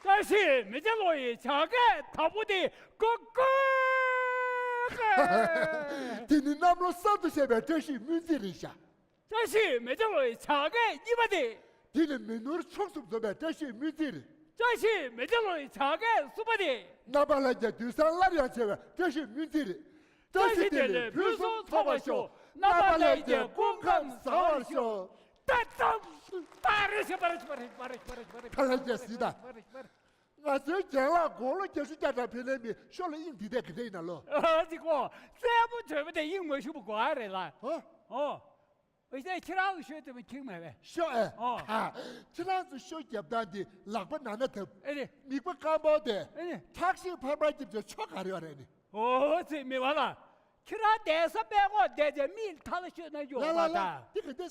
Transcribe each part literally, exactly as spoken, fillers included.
བཀྲ་ཤིས་མི་བྱ་ལོ་ཡི་བྱ་སྐད་དང་པོ་དེ་ཀུ་ཀུ། དེ་ནི་གནམ་ལོ་གསར་དུ་བཤད་པའི་བཀྲ་ཤིས་སྨོན་ཚིག་རེད་ཤག་བཀྲ་ཤིས་མི་བྱ་ལོ་ཡི་བྱ་སྐད་གཉིས་པ་དེ། དེ་ནི་མི་ནོར་མཆོག་གསུམ་འཛོམས་པའི་བཀྲ་ཤིས་སྨོན་ཚིག་རེད། བཀྲ་ཤིས་མི་བྱ་ལོ་ཡི་བྱ་སྐད་གསུམ་པ་དེ། རྣམ་པ་ལྷན་རྒྱས་དུས་སང་སླར་ཡང་མཇལ་བའི་བཀྲ་ཤིས་སྨོན་ཚིག་རེད། བཀྲ་ཤིས་བདེ་ལེགས་ཕུན་སུམ་ཚོགས་པར་ཤོག་རྣམ་པ་ལྷན་རྒྱས་སྐུ་ཁམས་བཟང་བར་ཤོག་ད་ཙམ། ད་རེ་ཞིག་པ་རེ་ཞིག་པ་རེ་ཞིག་པ་རེ་ཞིག་པ་རེ་ཞིག་པ་རེ་ཞིག་པ་རེ་ཕ་ལྷན་རྒྱས་གཟིགས་དང་། པ་རེ་ཞིག་པ་རེ། ང་ཚོའི་རྒན་ལགས་དགུང་ལོ་བརྒྱད་ཅུ་གྱ་གྲངས་ཕེབས་ལེ་མི་ཤོ་ལ་དབྱིངས་འདི་ལྟས་གི་འདྲ་ཡིན་ན་ལོ། ཨ་ཙི་ཀོ། རྩེད་མོ་གྲོལ་མི་དེ་དབྱིངས་མ་ཞུ་བ་དགོས་ཨ་རེད་ལ། ཨོ། ཨོ། ཨོ་ཤེས་ཁྱེད་རང་གི་ཤོ་དེ་མ་ཁྱིག་མེད་པས། ཤོ་ཨེ། ཨོ། ཧ། ཁྱེད་རང་ཚོ་ཤོ་རྒྱབ་སྟངས་འདི་ལག་པ་ན་ན་ཐབ། ཨེ་ནི། མིག་པ་སྐམ་པོ་དེ། ཨེ་ནི། ཁྲག་ཤེད་ཕར་ཕར་རྒྱབ་ཅོ་ཆོ་ག་རེ་ཡོད་རེད་ནི། ཨོ་ཙི་མི་བ་ལ། ཁྱེད་རང་བསྡད་ས་པད་ཀོག་བསྡད་དེ་མིག་ཐ་ལ་ཤོད་ན་ཡོང་ལ་བ་ལ་ད། ལ་ལ་ལ་འདི་ག་འདི།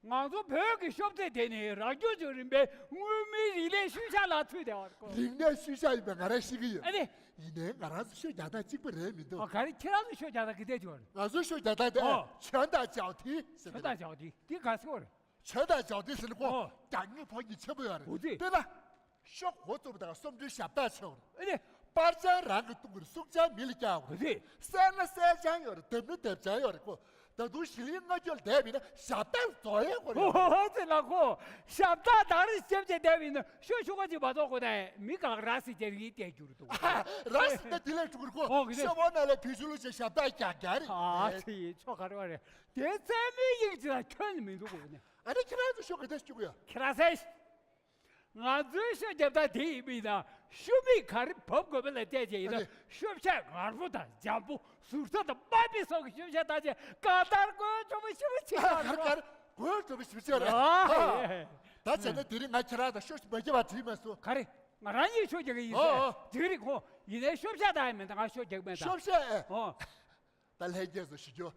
ང་ཚོ་བོད་ཀྱི་ཤོབ་རྩེད་དེ་ནི་རང་སྐྱོང་ལྗོངས་རིམ་པའི་མངོན་མིན་རིག་གནས་ཤུལ་བཞག་ལ་ཚུད་བསྡད་པ་རེད་ཀོ། རིག་གནས་ཤུལ་བཞག་ཡིན་པ་ང་རང་ཤེས་ཀྱི་ཡོད། ཨ་ནི། ཡིན་ནའི་ང་རང་ཚོ་ཤོ་རྒྱག་སྟངས་གཅིག་པ་རེད་མི་འདུག་ཨ་ག་རེ་ཁྱེད་རང་ཚོ་ཤོ་རྒྱག་སྟངས་ག་འདྲས་བྱུང་བ་རེད། ང་ཚོའི་ཤོ་རྒྱག་སྟངས་དེ་ཨོ། བྱོན་དང་མཇལ་དེ་ཟེར་བྱོན་གི་དང་རེད། མཇལ་དེ་དེ་ག་ཚོད་རེད། བྱོན་དང་མཇལ་དེ་ཟེར་ནི་ཀོ། ཨོ། རྒྱག་ངེས་ཕོག་ཉེས་ཆེན་པོ་ཡོད་རེད། འོ་དེ། དཔེར་ན། ཤོ་འགོ་བཙུགས་པ་དང་སོམ་ཅུའི་ཞབས་བཏགས་ཆེ་བ་རེད། ཨ་ནི། པར་ཆང་རང་གི་བཏུང་གི་རེད། སུག་ཆང་མི་ལ་བཀྱག་དགོས་རེད། བསད་ན་བསད་ཆང་ཡོད་རེད། བརྡབ་ན་བརྡབ་ཆང་ཡོད་རེད་ཀོ། ད་དུང་ཞི་ལིའི་སྔ་འགྱུར་བསྡད་མིན་ན་ཞབས་བཏགས་རྫོགས་ཡས་ཀོ་རེད། ཧོ་ཧོ་ཧོ་ཙི་ལ་ཀོ། ཞབས་བཏགས་དང་རེ་ཞིབ་ཅིག་བསྡད་མིན་ན་ཤོ་ཤུ་ག་ཅིག་མ་གཏོགས་ཀོ་ནས་མི་གང་ར་སི་ཅན་རིའི་བསྡད་རྒྱུ་རེད་འདུག་ར་སི་ད་དེ་ལས་འགྲོ་གི་རེད་ཀོ། ཧོ་གི་ཤོ་བོ་ན་ལས་བེད་ཤུ་ལུ་ཅིག་ཞབས་བཏགས་རྒྱག་རྒྱག་རེད། ཨ་ཙི་ཆོ་ག་རེ་བ་རེད། དེ་རྩེད་མོའི་དབྱིངས་ཅིག་ལ་ཁྱོན་ནས་མི་འདུག་ཀོ་ནས། ཨ་ནི་ཁྱེད་རང་ཚོ་ཤོ་ག་དེ་བཅུག་ཡོད། ཁྱེད་རང་ཚོས། ང་ཚོའི་ཤོ་རྒྱབ་སྟངས་དེ་ཡིན་མིན་ན་ཤོ་མིག་ག་རེ་བབས་དགོས་མིན་ལ་བལྟས་བྱས་ཡིན་ན་ཨ་ནི། ཤོ་བཤད་ངར་པོ་དང་འཇམ་པོ་ཟུར་ས་དང་དམའ་བའི་སོགས་ཀྱི་ཤོ་བཤད་སྟངས་ཅན་གང་ལྟར་དགོས་ཆོག་པ་ཞིག་ཆེ་བ་གར་གར་དགོས་ཆོག་པ་ཞིག་ཆེ་རེད། ཨ། ད་བྱས་ན་དེ་རིང་ང་ཁྱེད་རང་དང་ཤོ་ཞིག་མ་རྒྱབ་པ་བྲིས་མ་སོང་། ག་རེ། ང་རང་ཉིད་ཤོ་རྒྱག་གི་ཡིན་ཟེར། ཨོ་ཨོ། དེ་རིང་ཁོ་ཡིན་ནའི་ཤོ་བཤད་སྟངས་ཡིན་མིན་ད་ང་ཤོ་རྒྱག་མེད་ད། ཤོ་བཤད་ཨེ། ཨོ། ད་ལྷན་རྒྱས་ཚོ་ཞུ་རྒྱུ།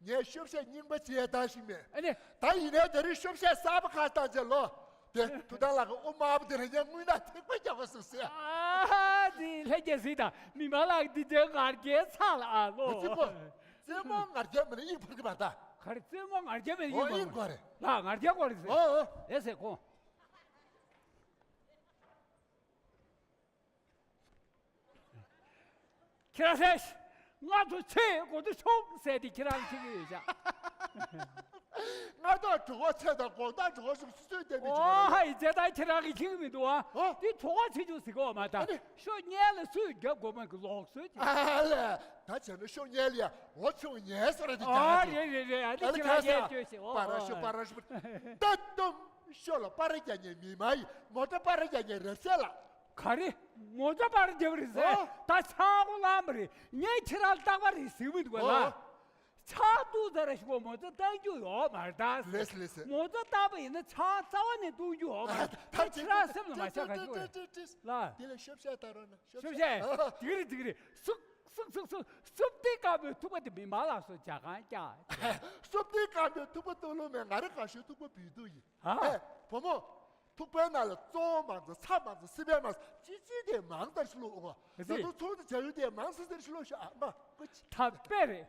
ངས་ཤོབ་བཤད་རྙིང་པ་བྱེད་ཡ་ད་ཞིག་མེད། ཨ་ནི། ད་ཡིན་ནའི་དེ་རིང་ཤོབ་བཤད་གསར་པ་ཁ་བཏང་བྱས་ལོ། དེ་ཐུབ་བསྟན་ལགས་ཀྱི་དབུ་དམར་པོ་དེ་རིང་ངས་དངུལ་ནག་ཐིགས་པ་རྒྱག་པ་སོང་ཟེར། ཨ་ཙི་ལྷན་རྒྱས་གཟིགས་དང་མི་མང་ལགས་འདི་འདྲའི་ངར་སྐད་ཚ་ལ་ཨ་ལོ། མི་ཚིག་པོ། རྩེད་མོ་ངར་སྐད་མེད་ན་དབྱིངས་འཕར་གི་མ་རེད་ད། ག་རེ་རྩེད་མོ་ངར་སྐད་མེད་ན་ཨོ་དབྱིངས་དབྱིངས་འཕར་གི་རེད། ལགས་ངར་སྐད་དགོས་རེད་ཟེར། ཨོ་ཨོ། ཨེ་ཟེར་ཁོང་། ཁྱེད་རང་ཟེར། ང་ཚོ་ཆེས་གོ་དུ་ཆོག་ཟེར་ཏེ་ཁྱེད་རང་ཁྱེད་ཀྱི་ཡོད་ཤག་ང་ཚོ་གྲོགས་པོ་ཆེ་དང་དགོང་དག་གྲོགས་པོ་ཞིག་སུས་བསྟན་པའི་ཨོ་ཧ་ཡི་རྗེས་དང་ཁྱེད་རང་གི་ཁྱེད་ཀྱི་མི་འདུག་ཨ། ཨོ། འདི་གྲོགས་པོ་ཆེ་ཆུང་ཟིག་གོ་མ་ད། ཨ་ནི། ཤོ་གཉལ་ལ་སུས་རྒྱབ་དགོས་མ་གི་ལོག་སོད་ཀྱི། ཨ་ལས། ད་བྱས་ན་ཤོ་གཉལ་ལ་ཡ་འོ་ཆུང་ངལ་སོ་ར་དེ་ཨ་རྒྱག་རེད་རེད་རེད། ཨ་ནི་ཨ་ལས་ཁྱེད་རང་ཁ་ཟེར་ས་པ་ར་ཤོ་པ་ར་ཤོ་ད་དུམ་ཤོ་ལ་པ་ར་རྒྱག་ཉེ་མི་མ་ཡི་མོ་ཊ་པ་ར་རྒྱག་ཉེ་རེད་ཟེར་ལ། ག་རེ། མོ་ཊ་པར་རྒྱབ་རེད་ཟེར། ཨོ། ད་ཆང་ཁོ་ལངས་པ་རེད། ངས་ཁྱེད་རང་རྟག་པར་རེད་ཟེར་མི་འདུག་ག་ལ། ཨོ། ཆང་འཐུང་ཚར་ར་ཞིག་གོ་མོ་ཊ་བཏང་རྒྱུ་ཡོད་མ་རེད་ད། ལེས་ལེས། མོ་ཊ་བཏང་པ་ཡིན་ན་ཆང་རྩ་བ་ནས་འཐུང་རྒྱུ་ཡོད་མ་རེད། ད་ཁྱེད་རང་སེམས་ལ་མ་ཆགས་ག་ཞིག་རེད། ལ། དེ་ལ་ཤོབ་བཤད་ལྟ་རོགས་གནང་། ཤོབ་བཤད། དེ་ག་རེད་དེ་ག་རེད། སུབ་སུབ་སུབ་སུབ་སུབ་ཏི་དཀར་པོའི་ཐུག་པ་དེ་མི་མང་ལ་སོ་ཇ་ཁང་རྒྱག་སུབ་ཏི་དཀར་པོའི་ཐུག་པ་བཏུང་ལུགས་མེད། ང་རེ་ག་ཤོད་ཐུག་པ་བུད་དུ་ཡིན། ཨ། ཨེ། བུ་མོ། ཐུག་པའི་ནང་ལ་བཙོང་མང་ཙམ་ཚྭ་མང་ཙམ་སི་པན་མང་ཙམ་ཅི་ཅི་དེ་མང་ཙམ་ཤི་ལོ་འོ། ད་དུང་ཚོང་དུ་བྱ་ཡུལ་དེ་མང་སི་སི་ཤི་ལོ་ཤ་ཨ་མ་ཀུ་ཅི། ད་དཔེ་རེད།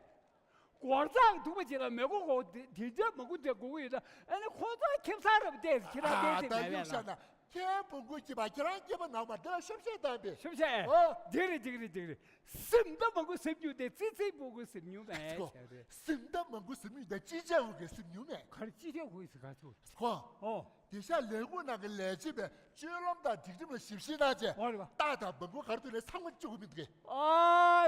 སྒོར་རྩང་ཐུག་པ་ཅིག་ལ་མི་གོ་གོ་དེ་དེ་འདྲ་མང་པོ་འདྲ་དགོས་ཀྱི་ཡོད་ན་ཨ་ནི་ཁོ་ཚོ་ཁེ་བཟང་རབ་བལྟས་ཁྱེད་རང་བལྟས་ཨ་ཟིན་ད་མེད་ཡུག་བས་ཤ་ན་ན། ཁྱེད་བུ་མགོ་སྐྱིད་པ་ཁྱེད་རང་སྐྱིད་པ་ནང་མ་འདི་ལ་ཤོབ་བཤད་བཏང་པས། ཤོབ་བཤད། ཨོ། འགྲིག་རེད་འགྲིག་རེད་འགྲིག་རེད། སེམས་ད་མང་པོ་སེམས་རྒྱུ་དེ་ཙི་ཙི་བུ་གུ་སེམས་མྱོང་མེད་ཁོ། ཟེར་རེད། སེམས་ད་མང་པོ་སེམས་མྱོང་དེ་ཅི་བྱ་བུ་གུ་སེམས་མྱོང་མེད། གར་ཅི་ཐེ་གུ་ཡི་ཟེར་ག་ཚོད། ཁོ། ཨོ། དེ་ཤ་ལས་ཁུངས་ནང་གི་ལས་བྱེད་པས་སྤྱོད་ལམ་དང་སྒྲིག་ཁྲིམས་ལ་ཞིབ་བཤེར་གནང་བྱས། ཨོ་རེད་པ། རྟགས་དང་མང་པོ་གར་དུ་ནས་ཚང་མ་བཅུག་གི་མི་འདུག་གས། ཨ་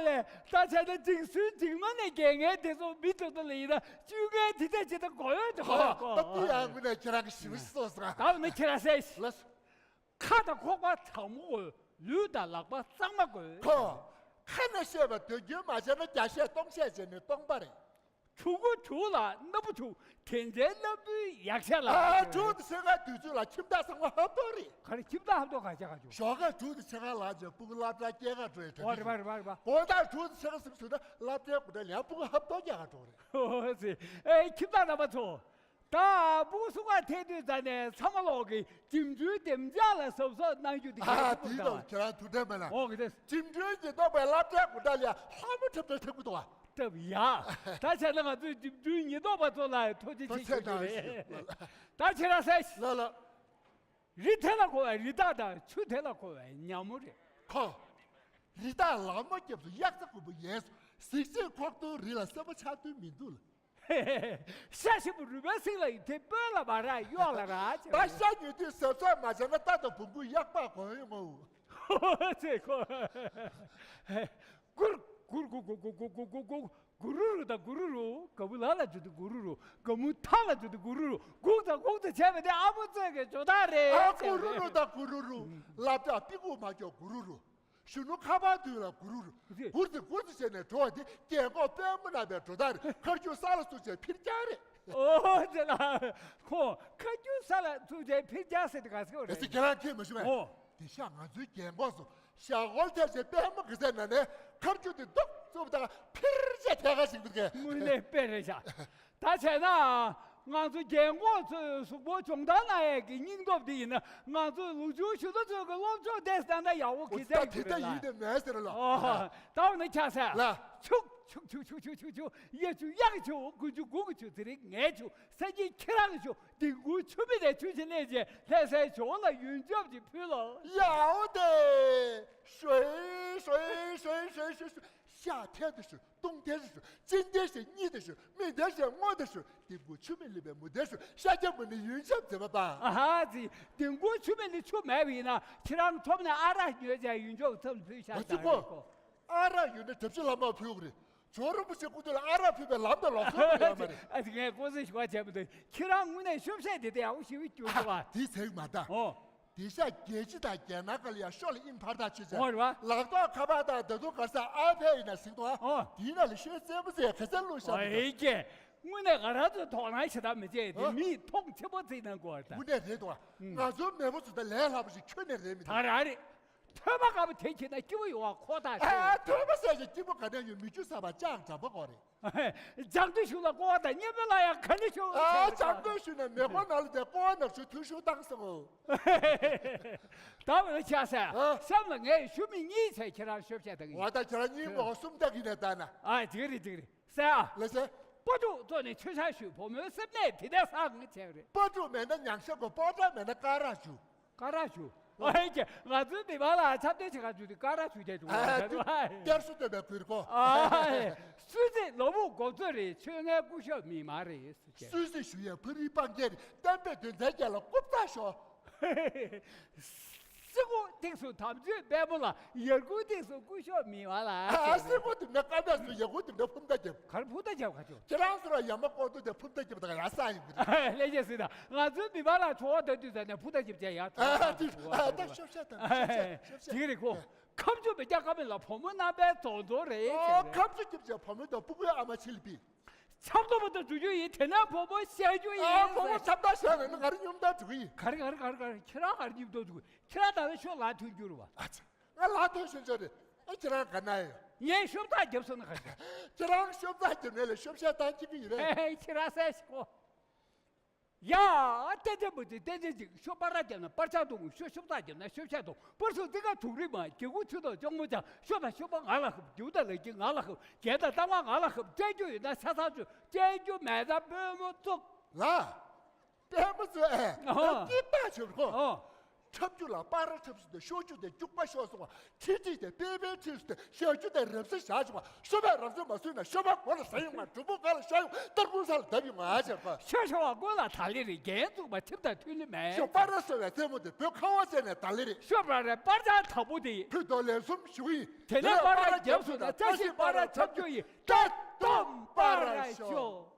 ལས། ད་བྱས་ན་འཇིགས་སུན་འཇིགས་མ་ནས་རྒས་ངན་དེ་ཚོ་མི་ཐུག་ཐུག་ལ་ཡིན་ན་བཅུག་མཁན་དེ་འདྲ་ཅི་ད་གོ་ཡོད་དེ་གོ་ཡོད་གོ། ད་དུ་ཡང་དངོས་གནས་ཁྱེད་རང་གི་ཞིབ་བཤེར་སོང་ཟེར་ག། ད་ནི་ཁྱེད་རང་གསལ་ཤི། ལགས། ཁ་དང་ཁོག་པ་གྲང་མོ་དགོས། ལུས་དང་ལག་པ་གཙང་མ་དགོས། ཁོ། ཁ་ནས་བཤད་པ་དོན་འཁྱོལ་མ་བྱས་ན་བརྒྱ་བཤད་སྟོང་བཤད་བྱས་ནས་སྟོང་པ་རེད། གྲུ་གུ་གྲུ་ལ་སྣ་བུ་གྲུ། དེ་འདྲའི་སྣ་བུའི་ཡག་ཤ་ལ། ཨ་གྲུ་དེ་སེ་ག་དུས་ཚོད་ལ་ཁྱིམ་བདག་ཚང་མ་ཧབ་ཏོ་རེད། ག་རེ་ཁྱིམ་བདག་ཧབ་ཏོ་ག་ཅག་ག་ཅུ། ཞོགས་ཀ་གྲུ་དེ་སེ་ག་ལ་ཅེ་སྤུ་གུ་སློབ་གྲྭ་སྐྱེལ་ག་འགྲོ་ཡི་གྲ་ཨོ་རེད་པ་རེད་པ་རེད་པ། དགོང་དག་གྲུ་དེ་སེ་ག་སིམ་སུ་ན་སློབ་གྲྭའི་སྐུ་དྲ་ལ་སྤུ་གུ་ཧབ་ཏོ་རྒྱག་ག་འགྲོ་རེད། ཨོ་ཙི། ཨེ་ཁྱིམ་བདག་རྣམ་པ་ཚོ། ད་སྤུ་གུ་གསུམ་ཀ་ཐེག་དུས་ཙ་ནས་ཚང་མ་ལོག་གི་འགྲིམ་འགྲུལ་འདེམས་བྱ་ལ་གཟབ་གཟབ་གནང་རྒྱུ་དེ་གལ་ཆེན་པོ་འདུག་ཨ་དེའི་ཐོག་ཁྱེད་རང་ཐུགས་ཁྲལ་མེད་ན། ཨོ་གི་རེད། འགྲིམ་འགྲུལ་ཉེན་རྟོག་པས་སློབ་གྲྭའི་སྒོ་འགྲམ་ལ་ལྷ་མོ་འཁྲབ་འཁྲབ་འཁྲབ་ཀྱི་འདུག་ཨ། འཁྲབ་ཡ། ད་བྱས་ན་ང་ཚོས་འགྲིམ་འགྲུལ་ཉེན་རྟོག་པ་ཚོ་ལ་ཐུགས་རྗེ་ཆེ་ཞུ་རྒྱུ་རེད། ད་ཁྱེད་རང་གསན་ཤིག་ལ་ལ། རི་དེ་ལ་འཁོར་བའི་རི་དྭགས་དང་ཆུ་དེ་ལ་འཁོར་བའི་ཉ་མོ་རེད། ཁོ། རི་དྭགས་ལག་མོ་རྒྱབ་སུ་གཡག་རྩེ་རྐུན་པོ་ཡལ་སོང་། གཟིག་བྱེད་ཁོག་སྟོང་རི་ལ་སེར་པོ་ཆགས་དུས་མི་འདུག་ལ། ཤ་ཞིམ་པོ་རུས་པའི་གསེང་ལ་ཡིན་དེ་སྤོས་ལ་མ་རག་གཡོག་ལ་རག་ད་ཤ་ཉོ་དུས་ཟབ་ཟབ་མ་བྱས་ན་རྟ་དང་བོང་བུ་གཡག་པ་གོན་ཡོང་ངོ་། ཧོ་ཙེ་ཁོ། གུར་གུར་གུ་གུ་གུ་གུ་གུ་གུ་གུ་གུ་རུ་རུ་དང་གུ་རུ་རུ། ག་བུ་ལ་ལ་འཇུ་དུ་གུ་རུ་རུ། ག་མུ་ཐ་ལ་འཇུ་དུ་གུ་རུ་རུ། གུག་དང་གུག་དང་བྱས་པ་དེ་ཨ་མོ་ཙེ་གི་ཇོ་ད་རེད། ཨ་གུ་རུ་རུ་དང་གུ་རུ་རུ། ལབ་ད་པི་གུ་མ་ཀྱོག་གུ་རུ་རུ། གཞོན་ནུ་ཁ་པར་དུས་ལ་གུ་རུ་རུ། གུར་ཙི་གུར་ཙི་བྱས་ནས་འགྲོ་བ་འདི་རྒན་གོག་དཔལ་མོ་ན་པའི་འགྲོ་སྟངས་རེད། ཁར་ཆུ་ས་ལ་ཚུགས་བྱས་ཕིར་རྒྱག་རེད། ཨོ་ཙེ་ལ། ཁོ་ཁར་ཆུ་ས་ལ་ཚུགས་བྱས་ཕིར་རྒྱག་ཟེར་དེ་ག་ཟེར་གོ་རེད། ཨེ་ཙི་ཁྱེད་རང་ཁྱེད་མ་ཞུ་བས། ཨོ། དེ་ཤ་ང་ཚོའི་རྒན་གོག་ཚོ་ཞྭ་སྒོར་ཐེབས་བྱས་དཔལ་མོ་གི་ཟས་ན་ནས་ཁར་ཆུ་དེ་འདུག་བཙུགས་དང་ཕིར་རྒྱག་ཐད་ཀ་ཞིག་འདུག་གས། དངོས་གནས་དཔེ་རེད་ཤག་ད་བྱས་ན། ང་ཚོ་རྒན་གོག་ཚོའི་གཟུགས་པོ་སྦྱོང་བརྡར་གནང་ཡས་ཀྱི་སྙིང་སྟོབས་འདི་ཡིན་ན་ང་ཚོའི་ལོ་ཆུང་གཞོན་ནུ་ཚོའི་གི་སློབ་སྦྱོང་ཏོག་ཙམ་ད་ཡག་པོ་གི་ད་ཚད་དེ་ཡིན་ད་ཡིན་ནི་མེད་ཟེར་ལ། ཨོ། ད་འོ་ན་ཆ་ཟེར། ལ། ཆུག་ཆུག་ཆུག་ཆུག་ཆུག་ཆུག་ཆུག་གཡས་ཆུ་གཡག་གི་ཆུ་དགུན་ཆུ་དགུན་གྱི་ཆུ་ཚེ་རིང་ངའི་ཆུ་ས་ཀྱི་ཁྱེད་རང་གི་ཆུ་ལྡིང་གུ་ཆུ་མིག་ནས་ཆུ་ཞིག་ལས་བྱས་ལྷ་སའི་ཇོ་བོ་ལ་ཡོན་ཆབ་ཅིག་ཕུལ་ལོ། ཡའོ་ཏེ། ཧྲོའི་ཧྲོའི་ཧྲོའི་ཧྲོའི་ཧྲོའི་ཧྲོའི། ཤ་ཐལ་དུ་ཞུ། སྟོང་ཐལ་ཞུ། གཅིན་ཐལ་ཞུ། གཉིས་ཐལ་ཞུ། མི་ཐལ་ཞུ། སྔོ་ཐལ་ཞུ། ལྡིང་གུ་ཆུ་མིག་ལུས་པའི་མུ་ཐལ་ཞུ། ཤ་རྒྱ་མུ་ནི་ཡོན་ཆབ་མཛེས་པ་པ། ཨ་ཧ་ཙི། ལྡིང་གུ་ཆུ་མིག་ལ་ཆུ་མེད་པ་ཡིན་ན་ཁྱེད་རང་ཐོབ་ནས་ཨ་རག་ཉོས་བྱས་ཡོན་ཆབ་ཐབ་ལ་ཕུལ་ཤག་ཨ་ཙི་ད་ཁོ། རེད་ཁོ། ཨ་རག་ཡོད་ན་གྲབས་ཆེ་ལྷག་མ་ཕུལ་གི་རེད། ཇོ་རིན་པོ་ཆེ་སྐུ་དུས་ལ་ཨ་རག་ཕུལ་བའི་ལམ་དང་ལོག་སོང་ཡོད་མ་རེད། ཨ་ཙི་ངས་ལྐོག་ཟ་ཞུ་བ་བྱས་མི་འདུག་ཁྱེད་རང་དངོས་གནས་ཤོབ་ཤེས་དེ་དེ་ཡག་པོ་ཞེ་པོ་གྱུར་སོང་བ། དེ་ཚེག་མ་ད། ཨོ། དེ་ཤ་རྒྱལ་སྤྱི་དང་རྒྱལ་ནང་ག་ལ་ཡང་ཤོ་ལ་ཨིན་ཕར་ཐག་ཆོད་ཅན། ཨོ་རེད་བ། ལག་ཐོག་ཁ་པར་དང་ད་དུང་གར་ས་ཨ་ཕའི་ཡིན་ན་ཟིན་ཏོ། ཨོ། དེའི་ནང་ལ་ཤོད་རྩེད་མོ་རྩེ་ག་ཚད་བླུགས་ཤག་ཨེ་ཀྱེ། དངོས་གནས་ང་རང་ཚོའི་དོ་སྣང་བྱེད་སྟངས་མི་བྱེད་དེ། ཨོ། མིས་མཐོང་ཆེན་པོ་བརྩིས་གནང་དགོས་པ་དང་། དངོས་གནས་རེད་དོ། ཨུམ། ང་ཚོའི་མེས་པོ་ཚོ་ད་ལས་སླ་པོ་ཞིག་ཁྱོན་ནས་རེད་མི་འདུག་ད་རང་རེད། ཐོས་པ་དཀར་པོ་དེ་ཁྱེར་ན་སྐྱིད་པོ་ཡོང་བ་ཁོ་ཐག་ཆོད། ཨ་ཐོས་པ་ཟེར་ཞིག་སྐྱིད་པོ་ག་ནས་ཡོང་། མི་ཆུ་ས་པ་ཅང་འདྲ་པོ་གོ་རེད། ལྗང་དུ་ཞུགས་ལ་ཀོ་བ་དང་མཉམ་པོ་ལ་ཡང་ག་ནས་ཤོག་ཨ་ལྗང་དུ་ཞུགས་ནས་མེ་འཁོར་ནང་ལ་དེ་ཀོ་བ་ནག་ཆུ་ཐུ་ཤུ་བཏང་སོང་ངོ་། ད་འོ་ན་ཆ་ཟེར། ཨ། གཤམ་ལ་ངས་ཞུ་མི་གཉིས་བྱས་ཁྱེད་རང་ཤོབ་བཤད་བཏང་གི་ཡིན། ང་དང་ཁྱེད་རང་གཉིས་མོ་གསུམ་བཏང་གི་ནས་ད་ན། ཨ་འགྲིག་རེད་འགྲིག་རེད་ཟེར་ཨ། ལ་ཟེར། སྤོ་ཕྲུག་ཚོ་ནས་མཆོད་བཤམས་ཞུས། བུ་མོའི་སེམས་ནད་དེ་ནས་སངས་བྱས་རེད། སྤོ་ཕྲུག་མེད་ན་ཉང་ཤ་དགོས། སྤོ་བྲ་མེད་ན་ཀ་ར་ཞུ། ཀ་ར་ཞུ། ཨ་ཧེ་ཀྱེ། ང་ཚོའི་མི་མང་ལ་འཚམས་འདྲི་བྱེད་ག་འཇུ་དུས་ཀ་ར་ཞུ་བྱས་འཇུ་བ་ཨ་རེད་བ། བསྐྱར་གསོ་སྟོན་པའི་གུར་གོ། ཨ་ཧེ། སུད་སི་ལོ་བུ་འགོ་གཙོ་རེད། ཆོས་རྒྱལ་སྐུ་ཞབས་མི་མང་རེད་ཟེར་བྱས། སུད་སི་ཞུ་ཡས་ཕ་རིའི་སྤང་རྒྱན་རེད། བསྟན་པའི་དོན་ཚན་བརྒྱད་ལ་རྐུབ་བཙུགས་ཤོག་སེ་གོ་ཏིག་སུ་དམ་ཆོས་དཔལ་མོ་ལ། ཡར་གུ་ཏིག་སུ་སྐུ་ཞབས་མི་མང་ལ། ཨ་སེ་གོ་དེ་འདྲ་ཀ་མེད་སུ་ཡར་གུ་དེ་འདྲ་ཕུམ་ད་རྒྱབ། གར་ཕུ་ད་རྒྱབ་ག་ཅོ། ཁྱེད་རང་ཚོ་ལ་ཡ་མ་ཀོ་ཏུ་དེ་ཕུམ་ད་རྒྱབ་ད་ག་ཡ་ས་ཡིན་གི་རེད། ལས་ཀྱི་སྲིད་ད་ང་ཚོའི་མི་མང་ལ་ཁྲོ་བ་ད་དུས་ད་ནས་ཕུ་ད་རྒྱབ་ཅན་ཡ་ཁྲོ་བ་ད་ཤོབ་ཤ་ད་ཤོབ་ཤ་ཤོབ་ཤ། དེ་རེད་ཁོ། ཁམས་ཆུ་མི་རྒྱ་ཀ་མེད་ལ་བུ་མོ་རྣམ་པའི་རྫོང་རྫོང་རེད་ཨོ་ཟེར་རེད། ཁམས་ཆུ་རྒྱབ་ཅན་བུ་མོ་དང་ཕྲུ་གུའི་ཨ་མ་ཆི་ལི་པི། ཆབ་མདོ་མ་གཏོགས་འགྲོ་རྒྱུ་ཡིན། དེ་ན་བུ་མོ་བཤད་རྒྱུ་ཡིན་ཨ་བུ་མོ་ཟེར། ཆབ་མདོ་བཤད་ན་ང་རང་སྙོམ་དང་འགྲོ་གི་ཡིན། ག་རེ་ག་རེ་ག་རེ་ག་རེ། ཁྱེད་རང་ག་རེ་སྙོམ་དང་འགྲོ་གི། ཁྱེད་རང་ད་ལྟ་ཤོག་ལ་ཐོན་རྒྱུ་རེད་བ། ཨ་ཙི། ང་ལ་ཐོན་ཤོག་ཅོ་རེད། ཨ་ཁྱེད་རང་ག་ན་ཡོད། ངས་ཤོབ་ཐག་བརྒྱབ་སོང་ན་ག་རེ། ཁྱེད་རང་ཤོབ་ཐག་བརྒྱབ་ནས་ལས་ཤོབ་ཤ་བཏང་གཅིག་གི་ཡིན་རེད། ཨེ་ཁྱེད་རང་སེ་ཞིག་གོ། ཡ། ཏན་ཏན་མུ་ཏིག་ཏན་ཏན་ཅིག་ཤོ་པ་ར་རྒྱབ་ན་པར་ཆ་དུང་། ཤོ་ཤོབ་ཐག་རྒྱབ་ན་ཤོབ་ཤ་དུང་། པར་སུ་ཏི་ཀ་དུག་རི་མ། གི་གུ་ཆུ་དང་ཅོག་མོ་ཅང་། ཤོ་དང་ཤོ་པ་ང་ལ་ཁབ། རྒྱུ་དང་ལག་གི་ང་ལ་ཁབ། རྒྱན་དང་རྟ་མ་ང་ལ་ཁབ། སྤྲད་རྒྱུ་ཡོད་ན་ས་ཚང་ཆུ། སྤྲད་རྒྱུ་མེད་ན་པུས་མོ་བཙུགས། ལ། པད་མ་ཚོ་ཨེ། ཨོ། སྐྱིད་པ་བྱེད་རོགས། ཨོ། འཁྲབ་རྒྱུ་ལ་པ་ར་འཁྲབ་སོང་སྟེ་ཤོར་རྒྱུ་དེ་སྐྱུག་པ་ཤོར་སོང་བ། ཁྲིད་ཁྲིད་དེ་པེ་པེ་ཁྲིད་སོང་སྟེ་བཞག་རྒྱུ་དེ་རབ་སེ་བཞག་བྱུང་བ། ཤོ་པས་རབ་སེ་མ་བཟོས་ན་ཤོ་པ་མགོ་ལ་ཟ་ཡོང་བ། གྲུམ་བུ་ག་ལ་བཞག་ཡོང་སྟར་ཁུང་ས་ལ་བརྡབ་ཡོང་བ་ཨ་ཅེ་ཁོ། ཤོ་ཤོ་བ་མགོ་ལ་ད་ལེ་རེད། རྒྱན་བཙུགས་པ་ཁྲིམས་དང་མཐུན་ལེ་མེད། ཤོ་པ་ར་སོ་བའི་རྩེད་མོ་དེ་བོད་ཁ་བ་བྱས་ནས་ད་ལེ་རེད། ཤོ་པ་ར་པར་ཆ་དང་པོ་དེ་ཡིན། ཕུད་དོ་ལན་གསུམ་ཞུ་གི་ཡིན། དེ་ནས་པར་རྒྱབ་སོང་ན་བཀྲ་ཤིས་པར་ར་འཁྲབ་རྒྱུ་ཡིན། ད་དུང་པར་ར་ཤོ།